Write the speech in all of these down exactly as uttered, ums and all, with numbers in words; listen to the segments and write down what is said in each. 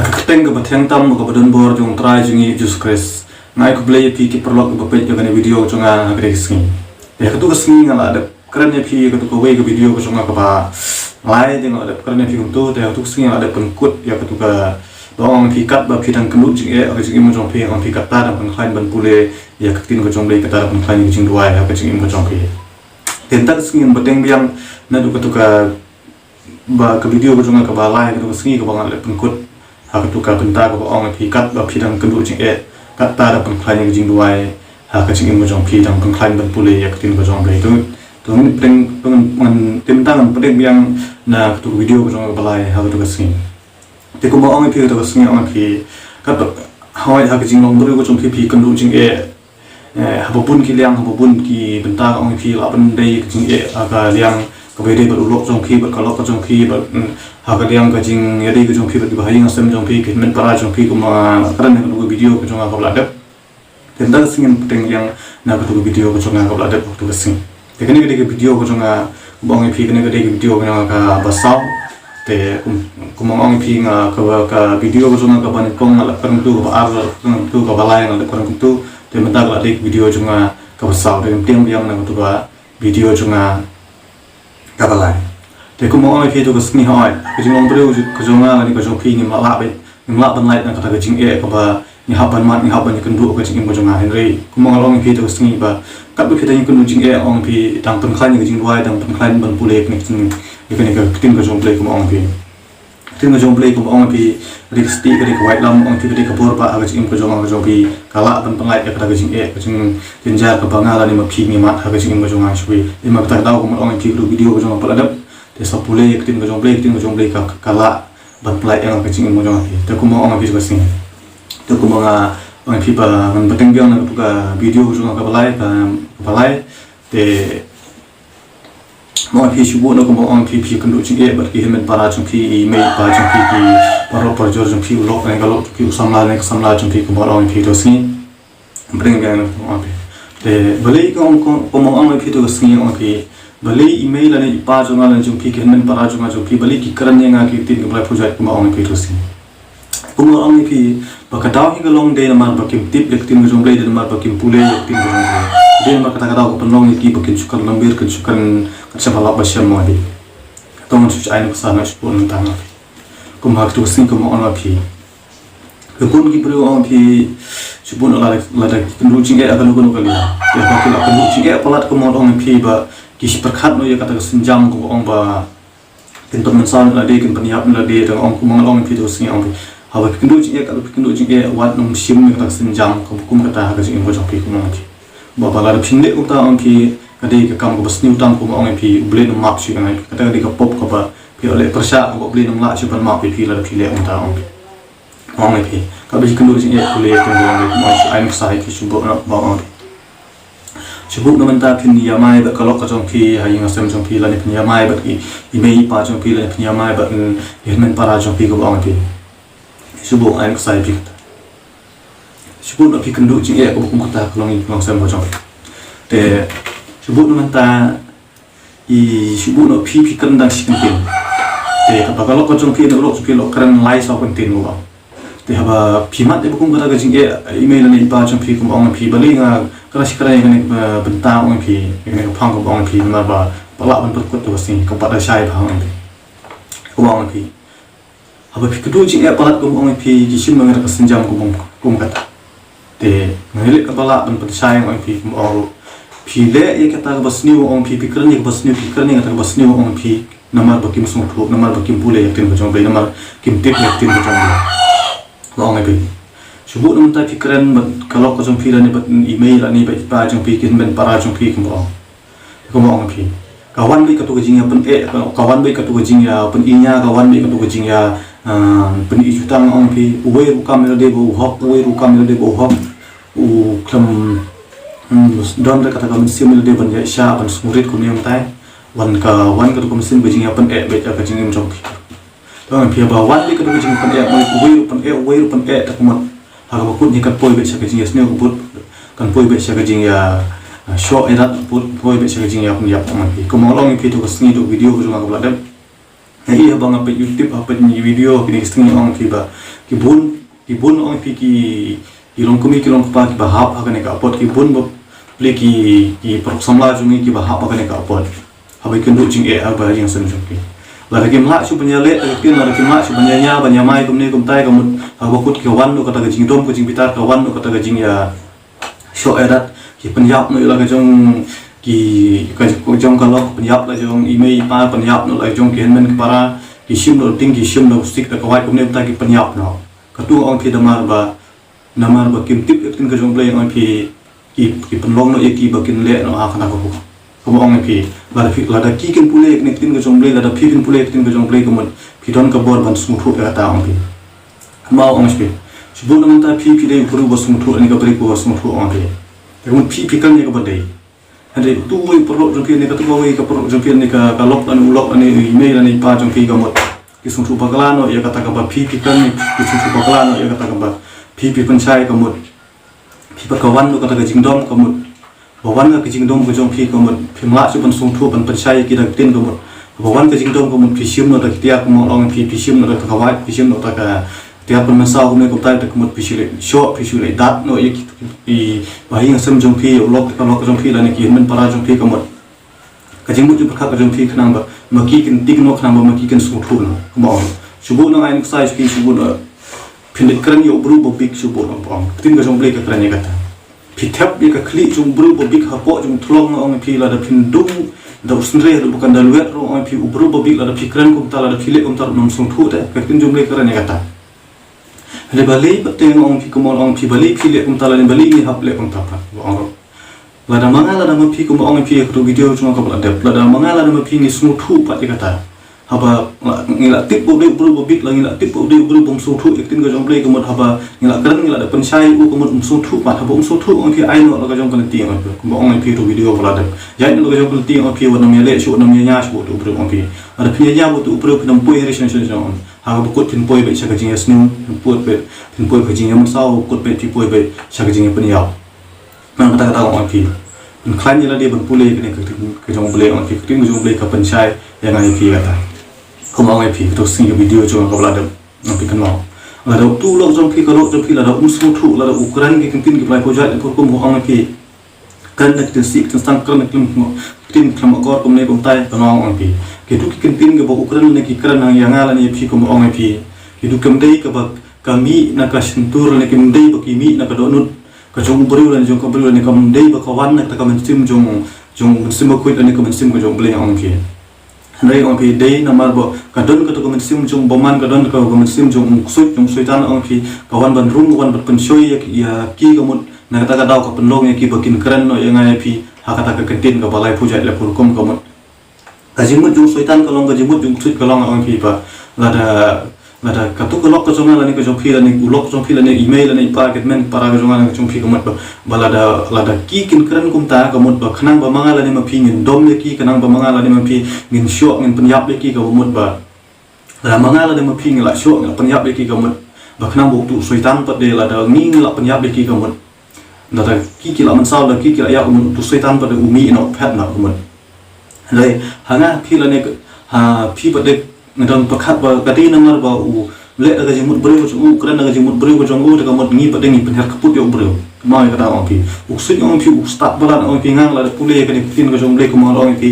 Ka kyrteng kaba thiang tam, kaba don bor jong U Trai jong ngi Jisu Khrist. Nga ai khublei ïa phi ki paralok kiba peit ïa kane ka video jong nga ha kane ka sngi. Te ha katu ka sngi nga la dep kren ïa phi ha katu kawei ka video ka jong nga kaba lai, te nga la dep kren ïa phi kumtu. Te ha katu ka sngi nga la dep pynkut ïa katu kaba ong ïa phi katba phi dang kynduh jingeh ha ka jingim jong phi, ong ïa phi katta dang pynkhlaiñ ban pule ïa ka ktien ka jong U Blei, katta dang pynkhlaiñ ïa ka jingduwai ha ka jingim ka jong phi. Te mynta ka sngi ngan bteng biang naduh katu ka ba ka video ka jong nga kaba lai, katu ka sngi kaba nga la pynkut ha katu ka bynta kaba ong ïa phi katba phi dang kynduh jingeh, katta dang pynkhlaiñ ïa ka jingduwai ha ka jingim ka jong phi, dang pynkhlaiñ ban pule ïa ka ktien ka jong U Blei. To, to ngin bteng, to ngin, ngin, te mynta ngan bteng biang na katu ka video ka jong nga kaba lai ha katu ka sngi. Te kumba ong ïa phi katu ka sngi, ong ïa phi katba hooid ha ka jinglong briew ka jong phi, phi kynduh jingeh. Eh, haba bun ki liang, haba bun ki bynta, ong ïa phi, lah ban dei ka jingeh ha ka liang kaba ïadei bad u lok jong phi, bad ka lok ka jong phi, bad, mm, ha ka liang ka jingïadei ka jong phi bad kiba ha ïing ha sem jong phi, ki hynmen para jong phi, kumba nga la kren ha katu ka video ka jong nga kaba la dep. Te mynta ka sngi ngan bteng biang na katu ka video ka jong nga kaba la dep ha katu ka sngi. Te kane ka dei ka video ka jong nga kaba ong ïa phi, kane ka dei ka video ka jong nga kaba saw. Te kum, kumba nga ong ïa phi, nga ka, ka video ka jong nga kaba nyngkong nga la kren kumtu, kaba ar nga la kren kumtu, kaba lai nga la kren kumtu. Te mynta ka la dei ka video jong nga kaba saw. Te ngan bteng biang na katu ka video jong nga kaba lai. Te kumba ong ïa phi, katu ka sngi hooid ka jinglong briew ka jong nga lane ka jong phi, ngim lah lah ban, ngim lah ban lait na kata ka jingeh kaba ngi hap ban mad, ngi hap ban ïakynduh ha ka jingim ka jong nga. Hynrei kumba nga la ong ïa phi katu ka sngi ba katba phi dang ïakynduh jingeh, ong ïa phi, dang pynkhlaiñ ïa ka jingduwai, dang pynkhlaiñ ban pule ïa kane ka jing, ïa kane ka ktien ka jong U Blei, kumba ong ïa phi. Ka ktien ka jong U Blei kumba ong ïa phi, ka dei ka stieh, ka dei ka waitlam, ong ïa phi, ka dei ka bor ba ha ka jingim ka jong nga ka jong phi, ka lah ban pynlait ïa kata ka jingeh, ka jingjynjar kaba nga lane ma phi ngi mad ha ka jingim ka jong nga shuh. Te ma kata ka daw kumba ong ïa phi, katu ka video ka jong nga kaba la dep, te sa pule ïa ka ktien ka jong U Blei, ka ktien ka jong U Blei ka, ka lah ban pynlait ïa nga ha ka jingim ka jong nga. Te kumba ong ïa phi katu ka sngi, te kumba nga ong ïa phi ba ngan bteng biang na katu ka video ka jong nga kaba lai, ka, kaba lai. Te kumba ong ïa phi, shu buh noh, kumba ong ïa phi, phi kynduh jingeh bad ki hynmen para jong phi, i mei i pa jong phi, ki paralok parajor jong phi, u lok lane ka lok jong phi, u samla lane ka samla jong phi, kumba ong ïa phi katu ka sngi. Bteng biang na kumba ong ïa phi. Te balei ka ong, kumba ong ïa phi katu ka sngi, ong ïa phi, balei i mei lane i pa jong nga lane jong phi, ki hynmen para jong nga jong phi, balei ki kren ïa nga ki ktien kiba lai pyrshah, kumba ong ïa phi katu ka sngi. Kumba ong ïa phi ba ka daw hi ka long dei namar ba kim tip ïa ka ktien ka jong U Blei, dei namar ba kim pule ïa ka ktien ka jong U Blei. Dei namar kata ka daw ka pynlong ïa ki ba kin shu kren lambir, kin shu kren kat shaba lap ba shem, ong ïa phi. Kato ngan shu ai nuksa, ngan shu buh nangta, ong ïa phi. Kumba ha katu ka sngi kumba ong ïa phi, ka bun ki briew, ong ïa phi, shu buh noh, lada, lada ki kynduh jingeh ha kano kano ka liang, ïa ba ki la kynduh jingeh palat, kumba ong ïa phi, ba ki shu pyrkhat noh ïa kata ka sienjam, kumba ong ba kin pynmynsaw ïa lade, kin pynïap ïa lade. Te nga ong, kumba nga la ong ïa phi katu ka sngi, ong ïa phi, haba phi kynduh jingeh, katba phi kynduh jingeh, wat nym shim ïa kata ka sienjam kaba kum kata ha ka jingim ka jong phi, kumba ong ïa phi. Ba, ba lada phin leh kumta, ong ïa phi, ka dei ka kam kaba sniew tam, kumba ong ïa phi, U Blei un ym map shuh ïa nga. Kata ka dei ka pop kaba phi ïoh leh pyrshah, kaba U Blei un ym lah shuh ban map ïa phi lada phi leh kumta, ong ïa phi. Ong ïa phi, katba phi kynduh jingeh, pule ïa ka ktien ka jong U Blei, kumba ong ïa phi, ai nuksa ïa ki, shu buh noh, kumba ong ïa phi. Shu buh na mynta phin ïamai bad ka lok ka jong phi ha ïing ha sem jong phi, lane phin ïamai bad i, i mei i pa jong phi, lane phin ïamai bad, mm, i hynmen para jong phi, kumba ong ïa phi. Shu buh, ai nuksa ïa phi kata. Shu buh noh, phi kynduh jingeh kaba kum kata ha ka long ïing ka long sem ka jong phi. Te shu buh na mynta, i, shu buh noh, phi, phi kren dang shi kyntien. Te kaba ka lok ka jong phi, u lok jong phi u la kren lai saw kyntien, kumba ong. Te haba phi mad ïa ba kum kata ka jingeh, i mei lane i pa jong phi, kumba ong ïa phi, balei nga kren shi kren ïa kane ka bynta, ong ïa phi, ïa kane ka phang, kumba ong ïa phi, namar ba, ba lah ban pyrkut katu ka sngi, ka pat da shai bha, ong ïa phi. Kumba ong ïa phi, haba phi kynduh jingeh palat, kumba ong ïa phi, ki shim noh ïa kata ka sienjam, kumba ong, kum kata. Te nga leh kaba lah ban pynshai, ong ïa phi, kumba ong ruh. Phi leh ïa kata kaba sniew, ong ïa phi, phi kren ïa kaba sniew, phi kren ïa kata kaba sniew, ong ïa phi, namar ba kim sngewthuh, namar ba kim pule ïa ka ktien ka jong U Blei, namar kim tip ïa ka ktien ka jong U Blei. Kumba ong ïa phi, shu buh na mynta phi kren bad ka lok ka jong phi, lane bad i mei, lane bad i pa jong phi, ki hynmen para jong phi, kumba ong. Kumba ong ïa phi, ka wan beit katu ka jingïapyneh, ka, ka wan beit katu ka jingïapyniñia, ka wan beit katu ka jingïa, ah, pyni jutang, ong ïa phi. Uwei ruh kam ïa lade bad u hok, uwei ruh kam ïa lade bad u hok. U khlem, hmm, don ruh kata ka mynsiem ïa lade ban ïaishah, ban sngewrit kumne, mynta wan ka, wan katu ka mynsiem ka jingïapyneh beit ha ka jingim jong phi. Te ong ïa phi, haba wan beit katu ka jingpyneh, uwei ruh pyneh, uwei ruh pyneh, te ka mut ha kaba kut hi kan poi beit sha ka jingïasniew, ka mut kan poi beit sha ka jingïa, ah, shoh ïadat, poi, poi beit sha ka jingïapynïap, ong ïa phi. Kumba nga la ong ïa phi katu ka sngi, katu ka video ka jong nga kaba la dep. Nga ïohi haba nga peit YouTube, haba peit video kine ki sngi, ong ïa phi ba Ki bun, ki bun ong phi ki, ki long kmie ki long kpa kiba hap ha kane ka apot, ki bun bapli ki, ki paralok samla jong ngi kiba hap ha kane ka apot. Haba ïakynduh jingeh ha ka ïing ha sem jong ki. Lada kim lah shuh ban ïaleh, lada kim lah shuh ban ïa nia, ban ïa mai kumne kumtai ka mut, haba kut ka wan noh kata ka jingdom ka jingbitar, ka wan noh kata ka jingïa shoh ïa dat, ki pynïap noh ïa la ka jong ki, ka jong ka lok, pynïap la jong i mei i pa, pynïap noh la jong ki hynmen ki para, ki shim noh ding, ki shim noh sik da ka wait kumne kumtai ki pynïap noh. Katu ong phi namar ba, namar ba kim tip ïa ka ktien ka jong U Blei ong phi, ki, ki pynlong noh ïa ki ba kin leh noh ha kata ka puk. Kumba ong phi, lada phi, lada ki kin pule ïa ka ktien ka jong U Blei, lada phi kin pule ïa ka ktien ka jong U Blei ka mut phi don ka bor ban sngewthuh ïa kata ong phi. Kumba ong phi. Shu bun na mynta phi, phi dei u briew ba sngewthuh, ne ka briew ba sngewthuh ong phi. Ka mut phi, phi kren ïa kaba dei. Hynrei utu uwei u paralok jong phi ne katu kawei ka paralok jong phi ne ka, ka lok lane u lok lane i mei lane i pa jong phi ka mut ki sngewthuh bakla noh ïa kata kaba phi phi kren, ki sngewthuh bakla noh ïa kata kaba phi phi pynshai ka mut. Phi pat ka wan noh kata ka jingdom ka mut. Ba wan ka jingdom ka jong phi ka mut. Phim lah shuh ban sngewthuh ban pynshai ïa ki da ka ktien ka mut. Ba wan ka jingdom ka mut phi shim noh da ki tiar kumba ong phi, phi shim noh da ka wait, phi shim noh da ka tiar pynmynsaw kumne kumtai, da ka mut phi shu leit shoh, phi shu leit dat noh ïa ki, ki, ba ha ïing ha sem jong phi, u lok ka lok jong phi lane ki hynmen para jong phi ka mut. Ka jingmut jingpyrkhat ka jong phi khnang ba ma ki kin tik noh, khnang ba ma ki kin sngewthuh noh. Kumba ong. Shu buh noh ai nuksa ïa ki, shu buh noh. Phin leit kren ïa u briew ba bik, shu buh noh, ba ong. Ka ktien ka jong U Blei ka kren ïa kata. Phi thep ïa ka khlieh jong u briew ba bik hapoh jong u thlong, ong phi, lada phin dung da u synreh haduh ba kan da lwet ruh, ong phi, u briew ba bik lada phi kren kumta, lada phi leh kumta ruh um sngewthuh te. Ka ktien jong U Blei ka kren ïa kata. Hynrei balei pat te, ong phi, kumba ong phi, balei phi leh kumta lane balei ngi hap leh kumta pat, ba ong ruh. Lada ma nga lada ma phi, kumba ong phi ha kato ka video jong nga kaba la dep, lada ma nga lada ma phi ngi sngewthuh pat ïa kata. Haba ngi la tip ba u dei u briew ba bik, la ngi la tip ba u dei u briew bym sngewthuh ïa ka ktien ka jong U Blei ka mut, haba ngi la kren ngi la da pynshai ïa u ka mut um sngewthuh pat, haba um sngewthuh ong phi ai noh la ka jong ka lynti, ong phi, kumba ong phi ha kato ka video ba la dep. Ïaid noh la ka jong ka lynti, ong phi, wat nym ïaleh shuh, wat nym ïania shuh bad uto u briew, ong phi. Lada phin ïania bad uto u briew phin nym poi ha relation jong u. Ha kaba kut phin poi beit sha ka jingïasniew, phin poi beit, phin poi ka jingïamynsaw, kut beit phi poi beit sha ka jingïapynïap. Nang kata kata ong phi. Phin khlaiñ ïa lade ban pule kane ka ktien ka jong U Blei, ong phi, ka ktien ka jong U Blei ka pynshai ïa nga ïa phi kata. Kumba ong phi, kato ka sngi ka video jong nga kaba la dep, ong phi, kynmaw. Lada uto u lok jong phi, ka lok jong phi, lada um sngewthuh, lada u kren ki ktien kiba laiphew jait laiphew rukom, ong phi. Kren na ki ktien sih, ktien stang, kren na ki ktien khlem akor kumne kumtai, kynmaw, ong phi. Kitu ki ktien kiba u kren lane ki kren ïa nga lane ïa phi, kumba ong phi. Kitu kim dei kaba ka mih na ka shyntur lane kim dei ba ki mih na ka dohnud ka jong u briew lane jong ka briew lane kam dei ba ka wan na kata ka mynsiem jong, jong u Mynsiem Bakhuid lane ka mynsiem ka jong U Blei, ong phi. Hynrei ong phi, dei namar ba ka don kato ka mynsiem jong u bymman, ka don kato ka mynsiem jong u ksuid, jong u soitan, ong phi, ka wan ban rung, ka wan ban pynshoi ïa ki, ïa ki ka mut, na kata ka daw ka pynlong ïa ki ba kin kren noh ïa nga ïa phi ha kata ka ktien kaba laiphew jait laiphew rukom ka mut. Ka jingmut jong u soitan ka long, ka jingmut jong u ksuid ka long, ong phi, ba lada, lada kato ka lok ka jong nga lane ka jong phi lane u lok jong phi lane i mei lane i pa, ki hynmen para ka jong nga lane ka jong phi ka mut ba, ba lada, lada ki kin kren kumta ka mut ba khnang ba ma nga lane ma phi ngin dom ïa ki, khnang ba ma nga lane ma phi ngin shoh, ngin pynïap ïa ki, ka mut ba lada ma nga lane ma phi ngi la shoh, ngi la pynïap ïa ki ka mut ba khnang ba uto u soitan pat de, lada ngi ngi la pynïap ïa ki ka mut. Lada ki ki la mynsaw, lada ki ki la ïap ka mut, uto u soitan pat de u mih noh phet noh ka mut. Hynrei ha nga ha phi lane ha phi pat de nga dang pyrkhat ba ka dei namar ba u leh da ka jingmut briew ka jong u, kren da ka jingmut briew ka jong u, te ka mut ngi pat de ngi pynher kput ïa u briew. Kynmaw ïa kata, ong phi. U ksuid, ong phi, u stad palat, ong phi, nga la da pule ïa kane ka ktien ka jong U Blei, kumba ong phi.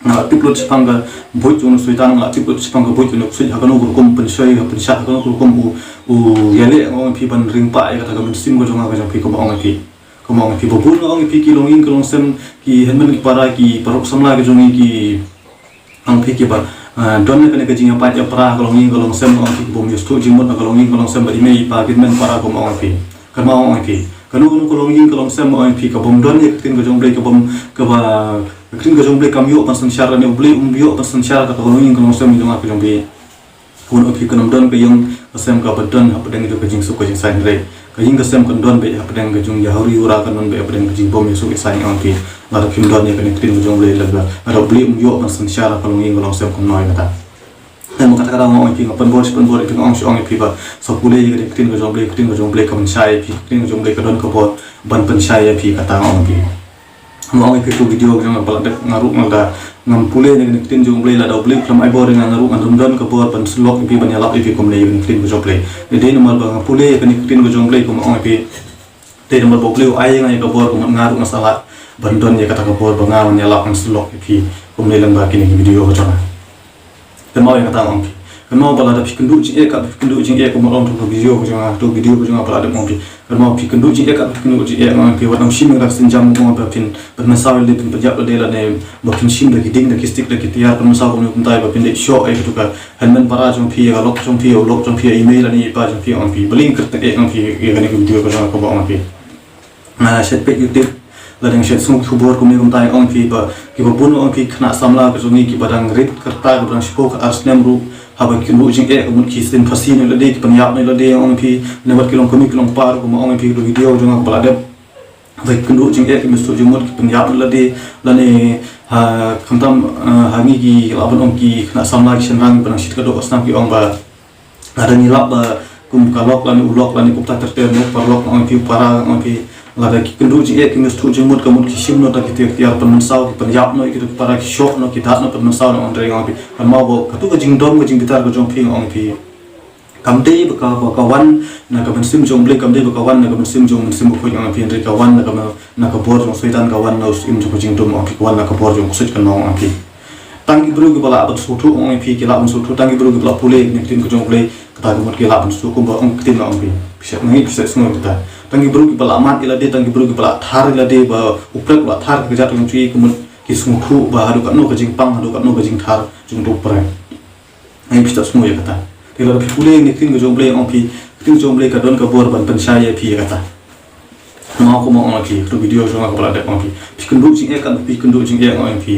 Nga la tip lut shaphang ka buit jong u soitan, nga la tip lut shaphang ka buit jong u ksuid, ha kano ka rukom pynshoi, ha pynshah, ha kano ka rukom u, u ïaleh, ong phi, ban ring pah ïa kata ka mynsiem ka jong nga ka jong phi, kumba ong phi. Kumba ong phi, ba bun, ong phi, ki longïing ka longsem, ki hynmen ki para, ki paralok samla ka jong ngi, ki, ong phi, kiba, ah, don kane ka jingïapait ïapra ha ka longïing ka longsem, ong phi, kibym ïohsngew jingmut ha ka longïing ka longsem bad i mei i pa, ki hynmen para, kumba ong phi. Kynmaw, ong phi, kano kano ka longïing ka longsem, ong phi, kabym don ïa ka ktien ka jong U Blei, kabym, kaba ka ktien ka jong U Blei kam ïoh ban synshar, lane U Blei um ïoh ban synshar ha ka longïing ka longsem jong nga ka jong phi. Kumno phi, kan ym don ka ïing ka sem kaba don hapdeng jong ka jingsuk ka jingsaiñ, hynrei ka ïing ka sem kan don beit hapdeng ka jingïahuri ura, kan don beit hapdeng ka jingbym ïasuk ïasaiñ, ong phi. Lada phim don ïa kane ka ktien ka jong U Blei, lada, lada U Blei um ïoh ban synshar ha ka longïing ka longsem kumno ïa kata. Te ma kata ka daw nga ong ïa phi, nga pynbor shi pynbor ïa phi, nga ong shi ong ïa phi ba sa pule ïa ka ktien ka jong U Blei, ka ktien ka jong U Blei ka pynshai ïa phi, ka ktien ka jong U Blei ka don ka bor ban pynshai ïa phi, kata nga ong ïa phi. Nga ong ïa phi ka video ka jong nga ba la dep, nga ruh nga da ngam pule na kane ka ktien jong U Blei, lada U Blei u khlem ai bor ïa nga, nga ruh ngan ym don ka bor ban sylloh ïa phi, ban ïalap ïa phi kumne ïa kane ka ktien ka jong U Blei. Dei namar ba nga pule ïa kane ka ktien ka jong U Blei, kumba ong ïa phi. Dei namar ba U Blei u ai ïa nga ïa ka bor, kumba nga ruh nga sa lah ban don ïa kata ka bor ba nga ngan ïalap, ngan sylloh ïa phi kumne lyngba kine ki video ka jong nga. Kynmaw ïa kata nga ong phi. Kynmaw ba lada phi kynduh jingeh, kat ba phi kynduh jingeh, kumba ong ha ka video ka jong nga, ha ka video ka jong nga ba la dep nga ong phi. Kynmaw phi kynduh jingeh, kat ba phi kynduh jingeh, nga ong phi, wat nym shim ïa ka synjam ba phin pynmynsaw ïa lade, phin pynïap ïa lade, lane ba phin shim da ki dieng, da ki stick, da ki tiar pynmynsaw kumne kumtai, ba phin leit shoh ïa katu ka hynmen para jong phi, ïa ka lok jong phi, ïa u lok jong phi, ïa i mei lane i pa jong phi, nga ong phi. Balei nga kyrteng eh, nga ong phi, ïa kane ka video ka jong nga, kumba ong phi. Nga shet peit YouTube lane nga shet sngew khubor kumne kumtai, ong phi, ba kiba bun, ong phi, khynnah samla ka jong ngi kiba dang rit kyrta, kiba dang shiphew khatar snem ruh, haba ki kynduh jingeh ka mut ki seng phasi noh ïa lade, ki pynïap noh ïa lade, ong phi, ne wat ki long kmie ki long kpa ruh, kumba ong phi, ha ka video jong nga kaba la dep. Haba ki kynduh jingeh, ki mistah jingmut, ki pynïap noh ïa lade, lane ha, khamtam, eh, ha ngi ki, lah ban ong, ki khynnah samla, ki shynrang kiba dang shit ka doh ka snam, ki ong ba lada ngi lap ba kum ka lok lane u lok lane kumta ter ter, ne u paralok, nga ong phi, u para, nga ong phi, lada ki kynduh jingeh, ki mistah jingmut, ka mut ki shim noh da ki tiar, tiar pynmynsaw, ki pynïap noh ïa kitu ki para, ki shoh noh, ki dat noh pynmynsaw noh, nga ong phi. Kynmaw ba katu ka jingdom, ka jingbitar ka jong phi, nga ong phi, kam dei ba ka, ba ka wan na ka mynsiem jong U Blei, kam dei ba ka wan na ka mynsiem jong u Mynsiem Bakhuid, nga ong phi, hynrei ka wan na ka, na ka bor jong u Soitan, ka wan na u syiem jong ka jingdum, nga ong phi, ka wan na ka bor jong u ksuid ka nong, nga ong phi. Tang ki briew kiba lah ban sngewthuh, nga ong phi, ki lah ban sngewthuh. Tang ki briew kiba lah pule ïa kane ka ktien ka jong U Blei, kata ka mut ki lah ban sngewthuh. Kumba ong ka ktien, nga ong phi, phi shet, nga ngeit phi shet sngew ïa kata. Tang ki briew kiba lah mad ïa lade, tang ki briew kiba lah thar ïa lade, ba u prek u lah thar ka kjat ka jong ki, ka mut ki sngewthuh ba haduh katno ka jingpang, haduh katno ka jingthar jong utu u prek. Nga ngeit phi shet sngew ïa kata. Te lada phi pule ïa kane ka ktien ka jong U Blei, nga ong phi, ka ktien ka jong U Blei ka don ka bor ban pynshai ïa phi ïa kata. Nga, kumba ong ïa phi, katu ka video jong nga kaba la dep, nga ong phi, phi kynduh jingeh, kat ba phi kynduh jingeh, nga ong ïa phi,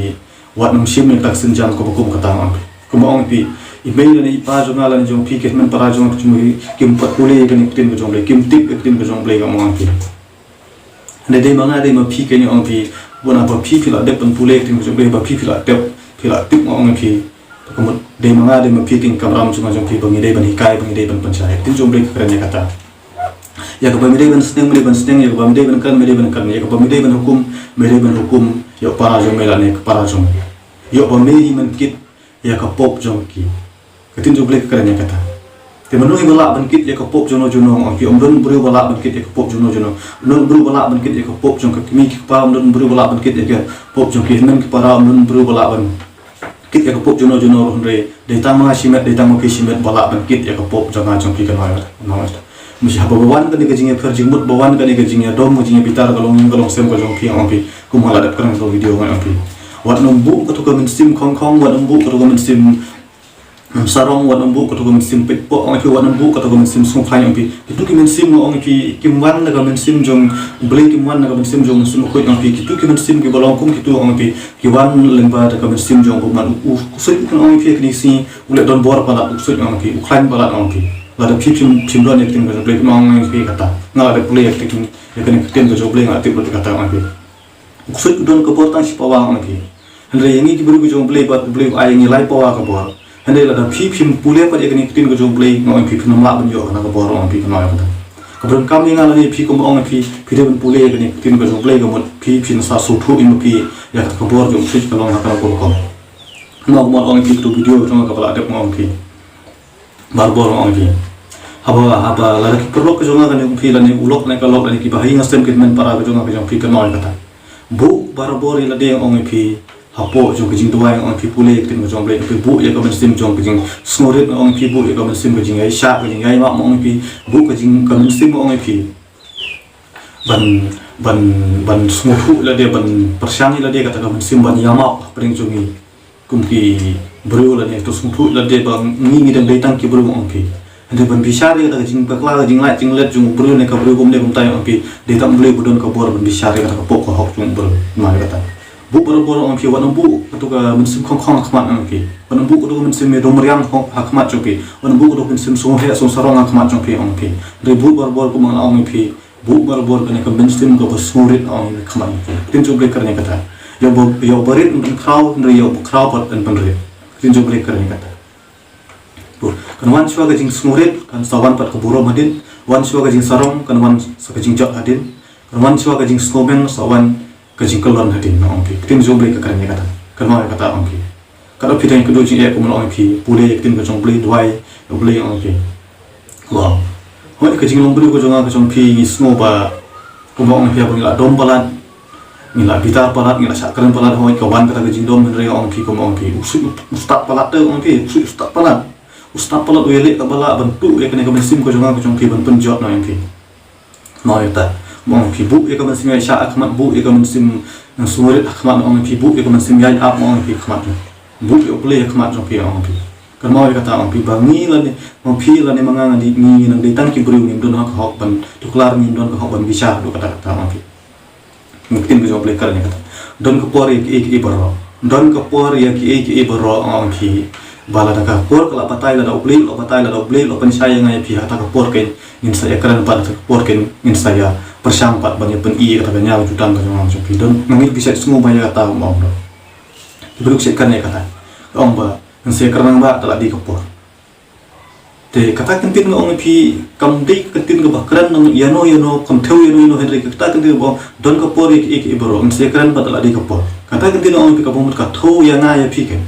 wat nym shim ïa kata ka synjam kaba kum kata, nga ong ïa phi. Kumba ong ïa phi, i mei lane i pa jong nga lane jong phi, ki hynmen para jong nga, kim pat pule ïa kane ka ktien ka jong U Blei, kim tip ïa ka ktien ka jong U Blei, nga ong ïa phi. Hynrei dei ma nga, dei ma phi kein, nga ong ïa phi, bun, haba phi, phi la dep ban pule ïa ka ktien ka jong U Blei, ba phi, phi la tep, phi la tip, nga ong ïa phi, ka mut dei ma nga, dei ma phi kein, ka kamram jong nga jong phi, ba ngi dei ban hikai, ba ngi dei ban pynshai. Ka ktien jong U Blei ka kren ïa kata. Ïa kaba me dei ban sneng, me dei ban sneng, ïa kaba me dei ban kren, me dei ban kren, ïa kaba me dei ban hukum, me dei ban hukum ïa u para jong me lane ka para jong me. Ïa uba me hi men kit ïa ka pop jong ki. Ka ktien jong U Blei ka kren ïa kata. Te mano hi ba lah ban kit ïa ka pop jong no jong no, ong phi, ym don briew ba lah ban kit ïa ka pop jong no jong no. Ym don briew ba lah ban kit ïa ka pop jong ka kmie ki kpa, ym don briew ba lah ban kit ïa ka pop jong ki hynmen ki para, ym don briew ba lah ban kit ïa ka pop jong no jong no ruh, hynrei dei tang ma nga shimet, dei tang ma phi shimet ba lah ban kit ïa ka pop jong nga jong phi, ka nong. Mynshem haba wan kane ka jingïapher jingmut, ba wan kane ka jingïadom, ka jingïabitar, ka long, ka long sem ka jong phi, ong phi, kum nga la dep kren ha ka video, nga ong phi. Wat nym buh katu ka mynsiem khongkhong, wat nym buh katu ka mynsiem sarong, wat nym buh katu ka mynsiem peit poh, ong phi, wat nym buh katu ka mynsiem sngewkhlaiñ, ong phi. Kitu ki mynsiem, nga ong phi, kim wan na ka mynsiem jong U Blei, kim wan na ka mynsiem jong u Mynsiem Bakhuid, ong phi. Kitu ki mynsiem kiba long kum kitu, ong phi, ki wan lyngba da ka mynsiem jong u bymman. U, u ksuid u kren, ong phi, kane ka sngi u leh don bor palat, u ksuid, ong phi, u khlaiñ palat, ong phi. Lada phi phim, phim don ïa ka ktien ka jong U Blei, ong phi kata. Nga la dep pule ïa ka ktien, ïa kane ka ktien ka jong U Blei, nga la tip lut ïa kata, ong phi. U ksuid u don ka bor tang shi pawa, ong phi. Hynrei ïa ngi ki briew ki jong U Blei, bad U Blei u ai ïa ngi lai pawa ka bor. Hynrei lada phi phim pule pat ïa kane ka ktien ka jong U Blei, nga ong ïa phi, phin ym lah ban ïoh kane ka bor, ong phi, kynmaw ïa kata. Kaba donkam ïa nga lane ïa phi, kumba ong ïa phi, phi dei ban pule ïa kane ka ktien ka jong U Blei, ka mut phi phin sa sngewthuh ïa ma phi ïa ka bor jong u ksuid ka long ha kano ka rukom. Kumba ong ïa phi, katu ka video jong nga kaba la dep, nga ong ïa phi. Barabor nga ong ïa phi. Haba, haba lada ki paralok ka jong nga, kane ong phi, lane u lok ne ka lok, lane kiba ha ïing ha sem, ki hynmen para ka jong nga ka jong phi, kynmaw ïa kata. Buh barabor ïa lade, nga ong ïa phi, hapoh jong ka jingduwai, nga ong ïa phi, pule ïa ka ktien ka jong U Blei, nga ong ïa phi, buh ïa ka mynsiem jong ka jingsngewrit, nga ong ïa phi, buh ïa ka mynsiem ka jingïaishah, ka jingïaimap, nga ong ïa phi, buh ka jing, ka mynsiem, nga ong ïa phi, ban, ban, ban sngewthuh ïa lade, ban pyrshang ïa lade, kata ka mynsiem ban ïamap hapdeng jong ngi. Kum ki briew lane, to sngewthuh ïa lade ba ngi, ngi dang dei tang ki briew, ong phi. Hynrei ban bishar ïa kata ka jingbakla, ka jinglait jinglet jong u briew ne ka briew kumne kumtai, ong phi. Dei tang U Blei uba don ka bor ban bishar ïa kata ka pop ka hok jong u briew, ma ïa kata. Buh barabor, ong phi, wat nym buh katu ka mynsiem khongkhong ha khmat, ong phi. Wat nym buh katu ka mynsiem ïadom riang ha khmat jong phi. Wat nym buh katu ka mynsiem sngewheh sngewsarong ha khmat jong phi, ong phi. Hynrei buh barabor, kumba nga la ong ïa phi, buh barabor kane ka mynsiem kaba sngewrit, ong, ha khmat jong phi. Ka ktien jong U Blei ka kren ïa kata. Ïa uba, ïa uba rit yn pynkhraw, hynrei ïa uba khraw pat yn pynrit. Ka ktien jong U Blei ka kren ïa kata. Kan wan shuwa ka jingsngewrit, kan sa wan pat ka burom hadien. Wan shuwa ka jingsarong, kan wan sa ka jingjot hadien. Kan wan shuwa ka jingsngewbeng, sa wan ka jingkyllon hadien, ong phi. Ka ktien jong U Blei ka kren ïa kata. Kynmaw ïa kata, ong phi. Katba phi dang ïakynduh jingeh, kumno, ong phi, pule ïa ka ktien ka jong U Blei, duwai ïa U Blei, ong phi. Wow. Hooid, ka jinglong briew ka jong nga ka jong phi, ngi sngew ba, kumba ong phi, ba ngi la dom palat, ngi la bitar palat, ngi la shah kren palat, hooid, ka wan kata ka jingdom, hynrei, ong phi, kumba ong phi, u suit u stad palat te, ong phi, u suit u stad palat. U stad palat u ïaleh kaba lah ban tuh ïa kane ka mynsiem ka jong nga ka jong phi ban pynjot noh, ong phi. Nangta, ong phi, buh ïa ka mynsiem ïaishah ha khmat, buh ïa ka mynsiem sngewrit ha khmat, ong phi, buh ïa ka mynsiem ïaid ap, ong phi, ha khmat. Buh ïa U Blei ha khmat jong phi, ong phi. Kynmaw ïa kata, ong phi, ba ngi lane, ong phi, lane ma nga, ngi, ngi nang dei tang ki briew, ngim don ka hok ban tuklar, ngim don ka hok ban bishar haduh katta katta, ong phi. Ka ktien ka jong U Blei ka kren ïa kata. Don ka por ïa kiei kiei baroh. Don ka por ïa kiei kiei baroh, ong phi. Ba lada ka por ka la batai, lada U Blei u la batai, lada U Blei u la pynshai ïa nga ïa phi, ha kata ka por keiñ ngin sa ïakren pat, ha kata ka por keiñ ngin sa ïa pyrshang pat ban ïa pyni ïa kata ka ñiaw jutang ka jong nga jong phi. Don, nga ngeit phi sa sngew ba ïa kata, ong, ong. Ki briew ki sa kren ïa kata. Ong ba ngin sa ïakren nang ba da la dei ka por. Te kata ka ktien nga ong ïa phi, kam dei ka ktien kaba kren nang ïano ïano, kam thew ïano ïano, hynrei kata ka ktien ba ong don ka por ïa kiei kiei baroh, ngin sa ïakren pat da la dei ka por. Kata ka ktien nga ong ïa phi kaba mut ka thew ïa nga ïa phi keiñ.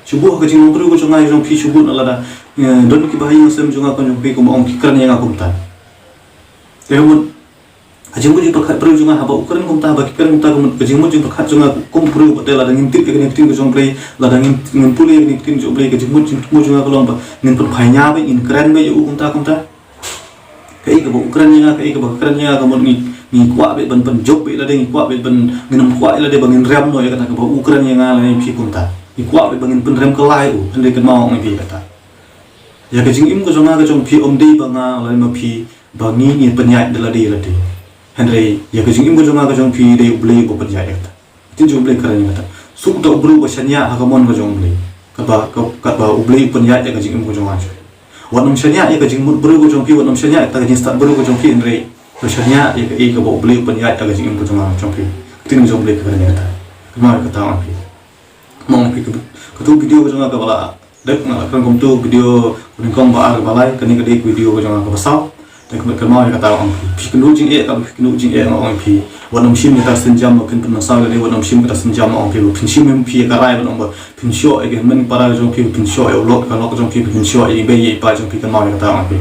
Shu buh ha ka jinglong briew ka jong nga jong phi, shu buh na lada, eh, don kiba ha ïing ha sem jong nga ka jong phi, kumba ong, ki kren ïa nga kumta. Te ka mut ka jingmut jingpyrkhat briew jong nga, haba u kren kumta, haba ki kren kumta, ka mut ka jingmut jingpyrkhat jong nga kum u briew, ba te lada ngim tip ïa kane ka ktien ka jong U Blei, lada ngim, ngim pule ïa kane ka ktien jong U Blei, ka jingmut jingpyrkhat jong nga ka long ba ngin pynphai nia beit, ngin kren beit ïa u kumta kumta. Kaei kaba u kren ïa nga, kaei kaba ka kren ïa nga, ka mut ngi, ngi kwah beit ban pynjop beit lade, ngi kwah beit ban, ngin ym kwah ïa lade ba ngin rem noh ïa kata kaba u kren ïa nga lane ïa phi kumta. Ngi kwah beit ba ngin pynrem kylla ïa u, hynrei kynmaw, ong ïa phi, kata, ïa ka jingim ka jong nga ka jong phi, ym dei ba nga lane ma phi ba ngi, ngi pynïaid da lade ïa lade. Hynrei ïa ka jingim ka jong nga ka jong phi, dei U Blei uba pynïaid ïa kata. Ka ktien jong U Blei ka kren ïa kata. Suk da u briew uba shaniah ha ka mon ka jong U Blei, katba, ka, katba U Blei u pynïaid ïa ka jingim ka jong nga. Wat nym shaniah ïa ka jingmut briew ka jong phi, wat nym shaniah ïa ka jingstad briew ka jong phi, hynrei to shaniah ïa kaei kaba U Blei u pynïaid ïa ka jingim ka jong nga jong phi. Ka ktien jong U Blei ka kren ïa kata. Kynmaw ïa kata, ong phi. Mo, ong phi, ka, katu ka video ka jong nga kaba la dep nga la kren kumtu, video ka nyngkong, ba ar, ba lai, kane ka dei ka video ka jong nga kaba saw. Te kynmaw ïa kata, ong phi. Phi kynduh jingeh, kaba phi kynduh jingeh, nga ong ïa phi, wat nym shim ïa kata ka sienjam ba phin pynmynsaw ïa lade, wat nym shim ïa kata ka sienjam, ong phi, ba phin shim ïa phi ïa ka rai, ba ong ba phin shoh ïa ki hynmen para jong phi, ba phin shoh ïa u lok ka lok jong phi, ba phin shoh ïa i bei i pa jong phi, kynmaw ïa kata, ong phi.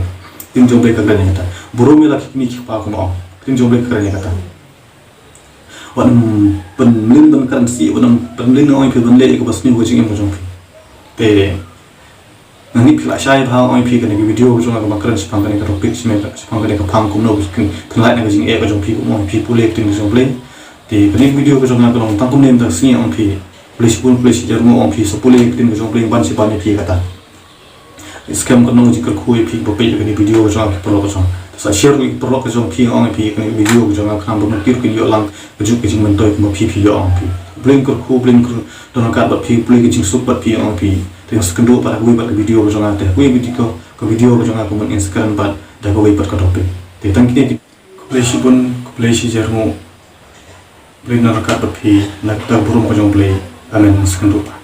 Ktien jong U Blei ka kren ïa kata. Burom ïa la ki kmie ki kpa, kumba ong. Ktien jong U Blei ka kren ïa kata. Wat nym pynmlien ban kren sih, wat nym pynmlien, ong ïa phi, ban leh ïa kaba sniew ha ka jingim ka jong phi. Te nga ngeit phi la shai bha, ong ïa phi, kane ka video ka jong nga kaba kren shaphang kane ka topic, shaphang kane ka phang kumno phin, phin lait na ka jingeh ka jong phi, kumno phi pule ïa ka ktien ka jong U Blei. Te kane ka video ka jong nga ka long tang kumne mynta ka sngi, ong ïa phi. Khublei shibun, khublei shihajar nguh, ong ïa phi, sa pule ïa ka ktien ka jong U Blei, ban shi ban ïa phi kata. Skhem, kynnoh jingkyrkhu ïa phi ba peit ïa kane video ka jong nga, ki paralok ka jong. Sa share ïa ki paralok ka jong phi, ong ïa phi, kane video ka jong nga, khnang ba mutdur kin ïoh lang kajuh ka jingmyntoi kumba phi phi ïoh, ong ïa phi. Blei un kyrkhu, Blei un kyrkhu don ryngkat bad phi, Blei ka jingsuk bad phi, ong ïa phi. Te ngan sa kynduh pat ha kawei pat ka video ka jong nga, te ha kawei video, ka video ka jong nga ka mut ngin sa kren pat da kawei pat ka topic. Te tang kine ki. Khublei shibun, khublei shihajar nguh. Blei un ryngkat bad phi na ka bynta burom ka jong U Blei. Amen. Ngan sa kynduh pat.